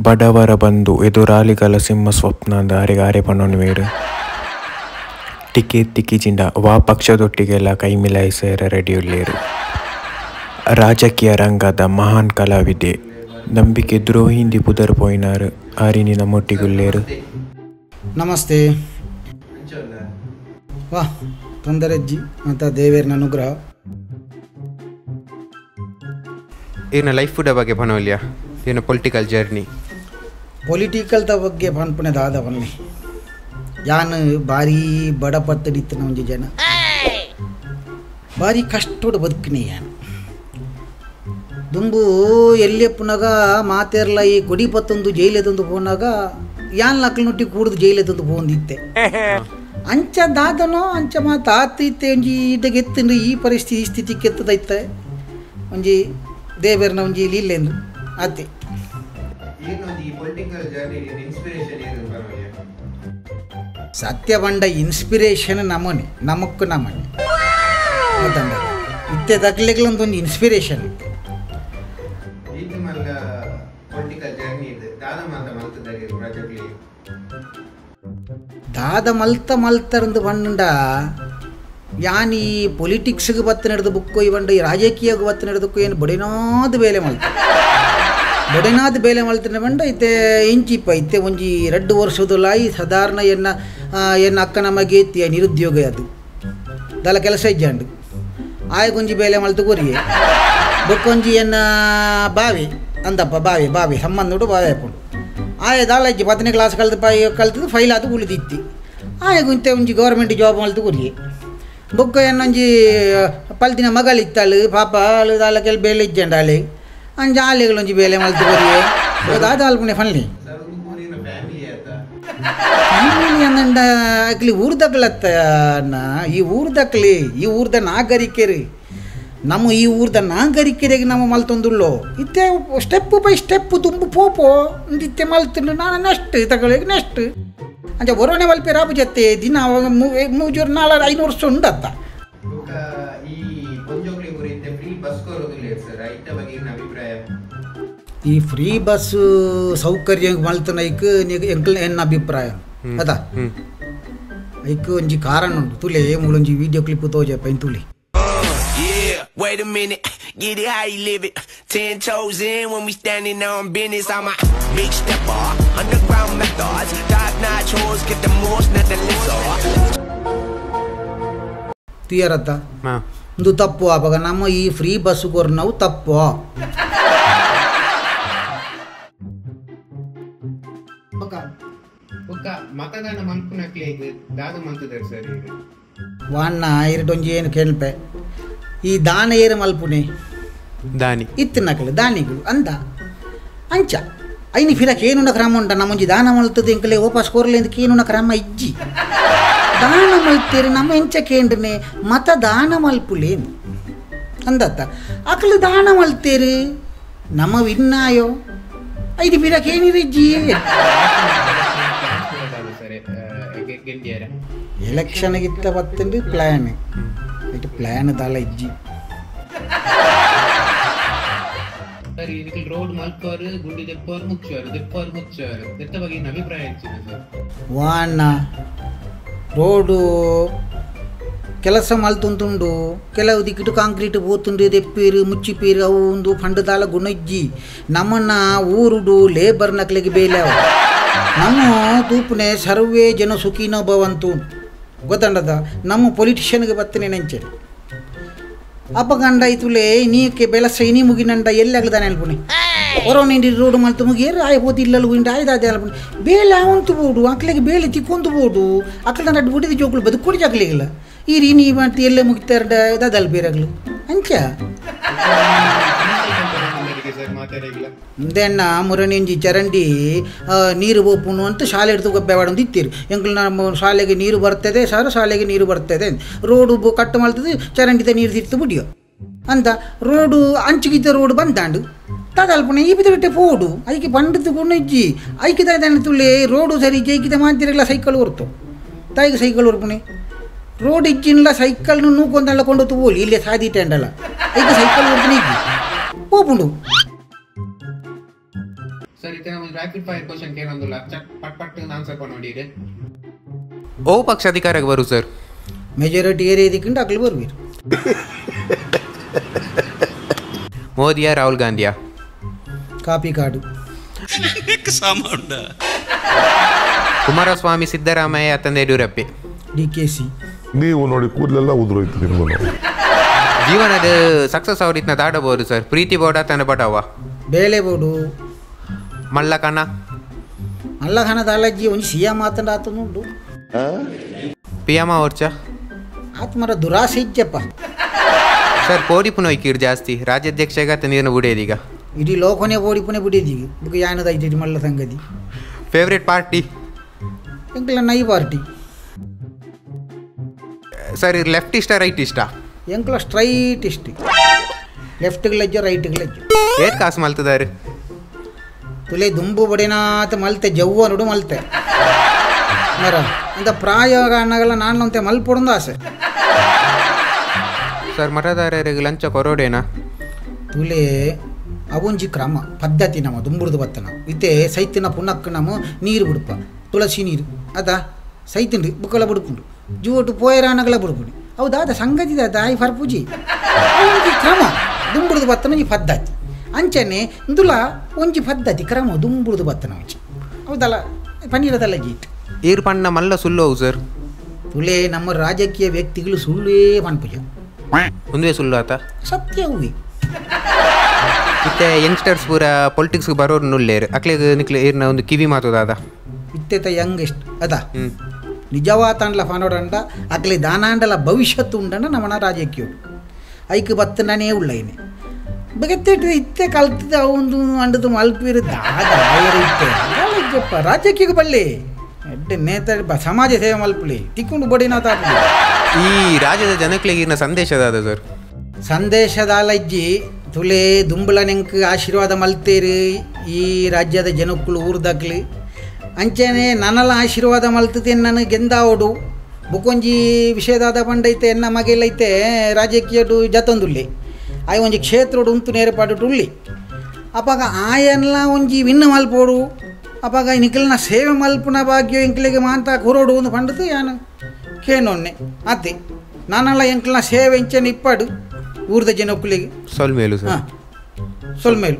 ಬಡವರ ಬಂಧು ಎದುರಾಳಿಗಳ ಸಿಂಹ ಸ್ವಪ್ನ ಅಂದ್ ಆರೆಗ್ ಆರೆ ಪನೊನುವೆರ್. ಟಿಕೆಟ್ ತಿಕ್ಕಿಜಿಂಡ ವಾ ಪಕ್ಷದೊಟ್ಟಿಗೆಲ ಕೈ ಮಿಲಾಯಿಸೆರೆ ರೆಡಿ ಉಲ್ಲೆರ್. ರಾಜಕೀಯ ರಂಗದ ಮಹಾನ್ ಕಲಾವಿದೆ ನಂಬಿಕೆ ದ್ರೋಹಿಂದಿ ಪುದರ್ ಪೋಯಿನಾರ್ ಆರಿನಿ ನಮ್ಮೊಟ್ಟಿಗುಲ್ಲೇರು. ನಮಸ್ತೆ. ವಾ ತೊಂದರೆಜ್ಜಿ ಅಂತ ದೇವೇರ್ನ ಅನುಗ್ರಹ. ಏನ ಲೈಫ್ ಬಗ್ಗೆ ಪನೋಲಿಯಾ ಏನ ಪೊಲಿಟಿಕಲ್ ಜರ್ನಿ? ಪೊಲಿಟಿಕಲ್ದ ಬಗ್ಗೆ ಪನ್ಪುನೆ ದಾದ ಪನ್ನೆ ಯಾನ್ ಭಾರಿ ಬಡಪತ್ತಡಿತ್ತಿನ ಒಂಜಿ ಜನ, ಭಾರಿ ಕಷ್ಟೋಡು ಬದುಕಿನಿ ಯಾನ್. ದುಂಬು ಎಲ್ಲಿಯಪ್ಪನಾಗ ಮಾತೇರ್ಲ ಈ ಕೊಡಿ ಪತ್ತೊಂದು ಜೈಲೆತ್ತೊಂದು ಪೋನಾಗ ಯಾನ್ ಲಕ್ಕಲುಟ್ಟಿ ಕೂಡ್ದು ಜೈಲೆತ್ತೊಂದು ಪೋಂದಿತ್ತೆ. ಅಂಚ ದಾದನೋ ಅಂಚ ಮಾತ ಆತ ಇತ್ತೆ ಒಂಜಿ ಇಡ್ಡಗೆ ಎತ್ತಂಡು ಈ ಪರಿಸ್ಥಿತಿ ಈ ಸ್ಥಿತಿಗೆ ಎತ್ತದೈತೆ ಒಂಜಿ ದೇವೇರ್ನ ಒಂಜಿ ಲೀಲೆಂದು ಆತೆ. ಸತ್ಯ ಬಂಡ ಇನ್ಸ್ಪಿರೇಷನ್ ನಮನೆ ನಮಕ್ಕು ನಮನೆ ಗೊತ್ತಂಡ ಇತ್ತೆ ತಕ್ಲೆಗ್ಲೊಂದು ಒಂಜಿ ಇನ್ಸ್ಪಿರೇಷನ್ ಇತ್ತೆ. ದಾದ ಮಲ್ತ ಮಲ್ತರಂದು ಬಂಡ ಯಾನ್ ಈ ಪೊಲಿಟಿಕ್ಸ್ಗೆ ಬತ್ತ ನಡೆದು ಬುಕ್ಕು ಈ ಬಂಡ ಈ ರಾಜಕೀಯಕ್ಕೆ ಬತ್ತ ನಡೆದಕ್ಕೂ ಏನು ಬಡಿನಾದ ಬೇಲೆ ಮಲ್ತ ಬಡಿನಾದ ಬೇಲೆ ಮಲ್ತನೆ ಬಂಡ ಇತ್ತೆ ಇಂಚಿಪ್ಪ ಇತ್ತೆ ಒಂಜಿ 2 ವರ್ಷದಲಾಯಿ ಸಾಧಾರಣ ಎನ್ನ ಎನ್ನ ಅಕ್ಕನ ಮಗೆ ಇತ್ತಿ ನಿರುದ್ಯೋಗ ಅದು ದಾಲ ಕೆಲಸ ಇಜ್ಜಾಂಡು ಆಯಗೊಂಜಿ ಬೇಲೆ ಮಲ್ತು ಕೊರಿಯೆ ಬೊಕ್ಕೊಂಜಿ ಎನ್ನ ಬಾವಿ ಅಂದಪ್ಪ ಬಾವಿ ಬಾವಿ ಸಂಬಂಧ ಬಾವಿ ಹಾಕೊಂಡು ಆಯ ದಾಲ ಇಜ್ಜಿ 10ನೇ ಕ್ಲಾಸ್ ಕಲ್ತು ಕಲ್ತದ್ದು ಫೈಲ್ ಆದು ಉಳಿದಿತ್ತಿ ಆಯಗುಂತೆ ಒಂಜಿ ಗೌರ್ಮೆಂಟ್ ಜಾಬ್ ಮಲ್ತು ಕೊರಿಯೆ ಬೊಕ್ಕ ಎನ್ನೊಂಜಿ ಪಲ್ತಿನ ಮಗಳಿತ್ತಾಳು ಪಾಪ ಆಳು ದಾಲ ಕೆಲ ಬೇಲೆ ಇಜ್ಜಂಡ ಆಳೆ ಅಂಜ ಆಲೆಗಳೊಂಜಿ ಬೇಲೆ ಮಲ್ತು ಕೊರಿಯೆ ದಾದ ಅಲ್ಪುಣೆ ಫನ್ಲಿ ಫ್ಯಾಮಿಲಿ ಅಂದಂಡ ಅಕ್ಲಿ ಊರ್ದಕ್ಲತ್ತ ಅಣ್ಣ ಈ ಊರ್ದಕ್ಲಿ ಈ ಊರ್ದ ನಾಗರಿಕರು ನಮ್ಮ ಈ ಊರ್ದ ನಾಗರಿಕರಿಗೆ ನಮ್ಮ ಮಲ್ತೊಂದುಳ್ಳೋ ಇತ್ತೆ ಸ್ಟೆಪ್ ಬೈ ಸ್ಟೆಪ್ ತುಂಬು ಪೋಪೋ ಇತ್ತೆ ಮಲ್ತುಂಡು ನಾನು ನೆಕ್ಸ್ಟ್ ತಗೊಳ್ಳಿ ನೆಕ್ಸ್ಟ್ ಅಂಚ ಒರೋನೆ ಮಲ್ಪೆ ರಾಬು ಜತ್ತೆ ದಿನ 300 400 500 ವರ್ಷ ಉಂಡತ್ತ. ಈ ಫ್ರೀ ಬಸ್ ಸೌಕರ್ಯ ಮಲ್ತನೈಕ್ ಎಂಕಲ್ ಎನ್ನ ಅಭಿಪ್ರಾಯ ಅದ ಐಕ್ ಒಂಜಿ ಕಾರಣ ಉಂಟು ತುಲೆ ಮೂಲೊಂಜಿ ವಿಡಿಯೋ ಕ್ಲಿಪ್ ತೋಜಪ್ಪ ಇನ್ ತುಲೆ. Wait a minute, get it how you live it. 10 toes in when we standing on business. I'm a big stepper, underground methods, top notch hoes, get the most, not the lesser. ತುಯರತ್ತ ಒಂದು ತಪ್ಪು ಆವಾಗ ನಮ್ಮ ಈ free bus ನಾವು ತಪ್ಪು. ಮತದಾನ ಮಲ್ಪುನಕ್ಲೆಗ್ ದಾದ ಮಲ್ತುದೆರ್ sir ವಾಣ್ಣ ಇರಟೊಂಜಿ ಏನು ಕೇಳ್ಪೆ ಈ ದಾನ ಏರು ಮಲ್ಪುನೆ ದಾನಿ ಇತ್ತಿನಕಲು ದಾನಿಗಳು ಅಂದ ಅಂಚ ಐನಿ ಫಿರಕ್ ಏನುನ ಕ್ರಮ ಉಂಟ ನಮ್ಮೊಂಜಿ ದಾನ ಮಲ್ತದೆ ಎಂಕಲೆ ವಾಪಸ್ ಕೊರ್ಲೆ ಅಂತ ಏನುನ ಕ್ರಮ ಇಜ್ಜಿ ದಾನ ಮಲ್ತೇರಿ ನಮ್ಮ ಎಂಚ ಕೇಂದ್ರನೆ ಮತ ದಾನ ಮಲ್ಪುಲೇನು ಅಂದತ್ತ ಅಕಲು ದಾನ ಮಲ್ತೇರಿ ನಮ್ಮ ವಿನ್ನಾಯೋ ಐದು ಫಿರಕ್ ಏನಿರಿಜ್ಜಿ. ಎಲೆಕ್ಷನ್ಗಿತ್ತ ಬತ್ತಂಡು ಪ್ಲ್ಯಾನ್ ಇಟ್ಟು ಪ್ಲ್ಯಾನ್ ದಾಲ ಇಜ್ಜಿ. ಸರ್ ಇದಕ್ಕೆ ರೋಡ್ ಮಲ್ಪರು ಗುಂಡಿ ದೆಪ್ಪರು ಮುಚ್ಚುವರು ದೆಪ್ಪರು ಮುಚ್ಚುವರು ದೆತ್ತ ಬಗ್ಗೆ ಏನು ಅಭಿಪ್ರಾಯ ಹೆಚ್ಚಿದೆ ಸರ್? ವಾಣ್ಣ ರೋಡು ಕೆಲಸ ಮಲ್ತುಂಟುಂಡು ಕೆಲವು ದಿಕ್ಕಿಟ್ಟು ಕಾಂಕ್ರೀಟ್ ಪೋತುಂಡು ದೆಪ್ಪೀರು ಮುಚ್ಚಿಪೀರು ಅವು ಒಂದು ಫಂಡು ದಾಲ ಗುಣಜ್ಜಿ ನಮ್ಮನ್ನ ಊರುಡು ಲೇಬರ್ ನಕ್ಲಿಗೆ ಬೇಲೆ ಅವು ನಮ್ಮ ತೂಪುನೆ ಸರ್ವೇ ಜನ ಸುಖಿನೋ ಭವಂತು ಗೊತ್ತಂಡದ ನಮ್ಮ ಪೊಲಿಟಿಷಿಯನ್ಗೆ ಬತ್ತನೆ ನೆಂಚೆ ಅಪಗಂಡ ಇತುಲೆ ನೀಕೆ ಬೆಳಸ ಇನಿ ಮುಗಿನಂಡ ಎಲ್ಲಗ್ದಾನೆ ಅಲ್ಪುನೆ ಹೊರ ನಿಂಡಿ ರೋಡ್ ಮಲ್ತು ಮುಗಿಯರು ಆಯ್ ಪೋತು ಇಲ್ಲಲು ಉಂಡು ಆಯ್ದಾದೆ ಅಲ್ಪುನೆ ಬೇಲೆ ಅವಂತು ಬೋಡು ಅಕ್ಲೆಗೆ ಬೇಲೆ ತಿಕ್ಕೊಂದು ಬೋಡು ಅಕ್ಲ ನಡ್ಡು ಬಿಡಿದ ಜೋಕುಲು ಬದುಕೊಡಿ ಜಕ್ಲಿಗಿಲ್ಲ ಈ ರೀ ನೀ ಮಾಡ್ತಿ ಎಲ್ಲೇ ಮುಗಿತಾರ ದಾದಲ್ ಬೇರೆಗ್ಲು ಅಂಚ ಅಣ್ಣ ಮುರಣಿ ಚರಂಡಿ ನೀರು ಬೋಪುನು ಅಂತ ಶಾಲೆ ಹಿಡಿದು ಗೊಬ್ಬೆ ಇತ್ತೀರಿ ಎಂಕಲ್ ನಮ್ಮ ಶಾಲೆಗೆ ನೀರು ಬರ್ತದೆ ಸರ್ ಶಾಲೆಗೆ ನೀರು ಬರ್ತದೆ ರೋಡು ಕಟ್ಟು ಮಾಡ್ತದೆ ಚರಂಡಿದ ನೀರು ತಿರ್ತು ಬಿಡಿಯೋ ಅಂತ ರೋಡು ಅಂಚಿಗಿದ್ದ ರೋಡು ಬಂದಾಂಡು ತದಲ್ಪನೆ ಈ ಬಿಟ್ಟು ಪೋಡು ಐಕೆ ಬಂಡದ್ದು ಗುಣ ಇಜ್ಜಿ ಐಕೆ ದಾದ ತುಳಿ ರೋಡು ಸರಿ ಇಜ್ಜಿ ಐಕಿದ ಮಾತಿರಲ್ಲ ಸೈಕಲ್ ಹೊರ್ತು ತಾಯಿಗೆ ಸೈಕಲ್ ಹೊರ್ಪುಣೆ ರೋಡ್ ಇಜ್ಜಿನ್ಲ ಸೈಕಲ್ ನೂಕೊಂದಲ್ಲ ಕೊಂಡು ಹೋಲಿ ಇಲ್ಲೇ ಸಾದಿ ಟೆಂಡಲ್ಲ ಐಕೆ ಸೈಕಲ್ ಹೊರ್ತು ಇಜ್ಜಿ ಪೋಪುಂಡು. ಸರ್ ರ್ಯಾಪಿಡ್ ಫೈರ್ ಕ್ವಶನ್ ಕೇನೊಂದುಲ್ಲ, ಚಟ್ ಪಟ್ ಪಟ್ ಆನ್ಸರ್ ಪನ್ನೋಡಿರು. ಓ ಪಕ್ಷ ಅಧಿಕಾರಕ್ಕೆ ಬರು ಸರ್? ಮೆಜಾರಿಟಿ ಏರಿಯದಿಕ್ಕಿಂಡ ಅಕ್ಲು ಬರ್ಬೀರು. ಮೋದಿಯಾ ರಾಹುಲ್ ಗಾಂಧಿಯಾ? ಕಾಪಿ ಕಾಡು. ಕುಮಾರಸ್ವಾಮಿ ಸಿದ್ದರಾಮಯ್ಯ ತಂದೆ ಯಡಿಯೂರಪ್ಪೆ? D K C. ನೀವು ನೋಡಿ ಕೂದಲೆಲ್ಲ ಉದುರೋಯ್ತು ನಿಮ್ಗೂ. ಜೀವನದ ಸಕ್ಸಸ್ ಅವ್ರಿತ್ನ ದಾಡಬಹುದು ಸರ್? ಪ್ರೀತಿ ಬೋಡ ತನ್ನ ಬಡವ? ಬೇಳೆ ಬೋಡು. ಮಲ್ಲಕನ? ಮಲ್ಲಕನ ದಾಲಜ್ಜಿ ಒಂಜಿ ಸಿಎಂ ಆತಂಡ ಆತನುಂಡು. ಪಿಯಮ ಓರ್ಚ? ಆತ್ಮರ ದುರಾಸೆ ಇಜ್ಜಪ್ಪ. ಸರ್ ಪೋಡಿಪುನ ಒಯ್ಕೀರ್ ಜಾಸ್ತಿ ರಾಜ್ಯಾಧ್ಯಕ್ಷಗ ನೀರಿನ ಬುಡೇದೀಗ? ಇಡೀ ಲೋಕನೇ ಪೋಡಿಪುನೆ ಬುಡೇದೀಗ ಬುಕ್ ಯಾನದ ಐತಿ ಮಲ್ಲ ಸಂಗತಿ. Favourite party? ಎಂಕಲ ನೈ ಪಾರ್ಟಿ. ಸರ್ ಇದು ಲೆಫ್ಟ್ ಇಷ್ಟ ರೈಟ್ ಇಷ್ಟ? ಎಂಕಲ ಸ್ಟ್ರೈಟ್ ಇಷ್ಟ, ಲೆಫ್ಟ್ಗೆ ಲಜ್ಜೋ ರೈಟ್ಗೆ ಲಜ್ಜೋ. ಏತ್ ಕಾಸು ಮಲ್ತದಾರು? ತುಲೆ ದುಂಬು ಬಡಿನಾತ ಮಲ್ತೆ ಜವ್ವ ನೋಡು ಮಲ್ತೆ ಮರ ಅಂತ ಪ್ರಾಯೋಗ ಅನ್ನಗಲ್ಲ ನಾನು ಮಲ್ಪೊಡೊಂದು ಆಸೆ. ಸರ್ ಮತದಾರರಿಗೆ ಲಂಚ ಕೊರೋಡೇನಾ? ತುಲೆ ಅವೊಂಜಿ ಕ್ರಮ ಪದ್ಧತಿ ನಮ್ಮ ದುಂಬುಡ್ದು ಬತ್ತನ ಇತ್ತೆ ಸೈತಿನ ಪುನಕ್ಕೆ ನಮ್ಮ ನೀರು ಬಿಡುಪ ತುಳಸಿ ನೀರು ಅದ ಸೈತಿಂಡು ಬುಕ್ಕಲ ಬುಡುಪುಂಡು ಜೂಟು ಪೋಯರಾನಗಳ ಬುಡುಪುಂಡು ಹೌದಾದ ಸಂಗತಿ ದಾಯಿ ಫರ್ಪೂಜಿ ಒಂಜಿ ಕ್ರಮ ದುಂಬುಡ್ದು ಬತ್ತನ ಒಂಜಿ ಪದ್ಧತಿ ಅಂಚನೆ ಇಂದುಲ ಒಂಜಿ ಪದ್ಧತಿ ಕ್ರಮ ದುಂಬುಡ್ದು ಬತ್ತನ ಒಂಜಿ ಹೌದಲ್ಲ ಪನ್ನೀರದಲ್ಲ ಗೀಟ್. ಈರ್ ಪಣ್ಣ ಮಲ್ಲ ಸುಳ್ಳು ಅವು ಸರ್? ತುಲೆ ನಮ್ಮ ರಾಜಕೀಯ ವ್ಯಕ್ತಿಗಳು ಸುಳ್ಳೇ ಪನ್ಪುಜ. ಒಂದೇ ಸುಳ್ಳು ಆತ? ಸತ್ಯ ಹೂವೆ. ಇತ್ತೆ ಯಂಗ್ಸ್ಟರ್ಸ್ ಪೂರ ಪೊಲಿಟಿಕ್ಸ್ ಬರೋರು ನುಲ್ಲೇರು ಅಕ್ಲೆಗ್ ನಿಕ್ಲೆ ಈರ್ನ ಒಂದು ಕಿವಿ ಮಾತುದಾದ? ಇತ್ತೆತ ಯಂಗೆಸ್ಟ್ ಅದ ನಿಜವಾತಂಡ್ಲ ಫನೋಡಂಡ ಅಕ್ಲೆ ದಾನಾಂಡಲ ಭವಿಷ್ಯತ್ತು ಉಂಡಂಡ ನಮ್ಮನ ರಾಜಕೀಯೋಡು ಐಕ್ ಬತ್ತನೇ ಉಳ್ಳೈನೆ ಬಗೆತ್ತೆಟ್ಟು ಇತ್ತೆ ಕಲ್ತದ ಒಂದು ಅಂಡದು ಮಲ್ಪಿರು ದಾದ ಇತ್ತೆ ರಾಜಕೀಯಕ್ಕೆ ಬಲ್ಲೆ ಎಡ್ಡೆ ನೇತ ಸಮಾಜ ಸೇವೆ ಮಲ್ಪುಲಿ ತಿಕ್ಕೊಂಡು ಬಡಿನ ತಾಪುಲಿ. ಈ ರಾಜ್ಯದ ಜನಕ್ಲೆಗ್ ಈರ್ನ ಸಂದೇಶದಾದ ಸರ್? ಸಂದೇಶದಾಲಜ್ಜಿ ತುಲೆ ದುಂಬುಲ ನೆಂಕ್ ಆಶೀರ್ವಾದ ಮಲ್ತೇರು ಈ ರಾಜ್ಯದ ಜನಕ್ಕಳು ಊರ್ದಾಕ್ಲಿ ಅಂಚನೆ ನನ್ನಲ ಆಶೀರ್ವಾದ ಮಲ್ತದೆ ನಾನು ಗೆಂದಾವಡು ಬುಕ್ಕೊಂಜಿ ವಿಷಯದಾದ ಪಂಡೈತೆ ಎನ್ನ ಮಗೆಲೈತೆ ರಾಜಕೀಯಡು ಜತೊಂದುಲ್ಲೆ ಆಯ್ ಒಂಜಿ ಕ್ಷೇತ್ರಡು ಉಂತು ನೇರಪಾಡು ಉಳ್ಳಿ ಅಪಾಗ ಆಯನ್ಲ ಒಂಜಿ ವಿನ್ನ ಮಲ್ಪೋಡು ಅಪಾಗ ನಿಖಲ್ನ ಸೇವೆ ಮಲ್ಪುನ ಭಾಗ್ಯ ಎಂಕ್ಲೆಗೆ ಮಾಂತ ಕೊರೋಡು ಒಂದು ಪಂಡದು ಯಾನು ಕೇನೊನ್ನೆ ಆತೆ ನಾನಲ್ಲ ಎಂಕ್ಲನ ಸೇವೆ ಇಂಚನೆ ಇಪ್ಪಾಡು ಊರ್ದ ಜನಕ್ಕುಲಿಗೆ. ಸೊಲ್ಮೇಲು ಸರ್. ಹಾಂ ಸೊಲ್ಮೇಲು.